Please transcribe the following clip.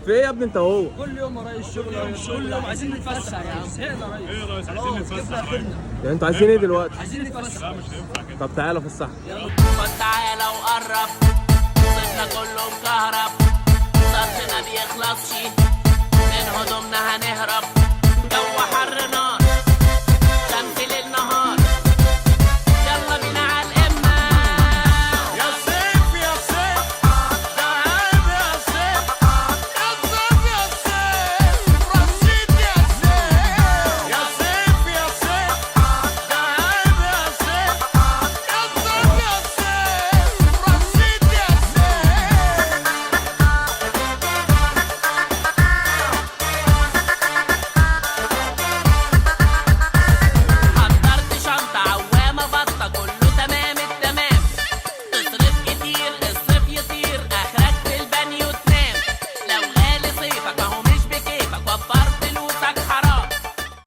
في ايه يا ابني انت هو؟ كل يوم يا ريس شغل يا ريس، كل يوم عايزين نتفسح يا عم، زهقنا يا ريس. ايه يا ريس؟ عايزين نتفسح يا ريس. يعني انتوا عايزين ايه دلوقتي؟ عايزين نتفسح. لا مش هينفع كده. طب تعالوا فسحكم. تعالى وقرب، صيفنا كله مكهرب، صرفنا بيخلصش، من هدومنا.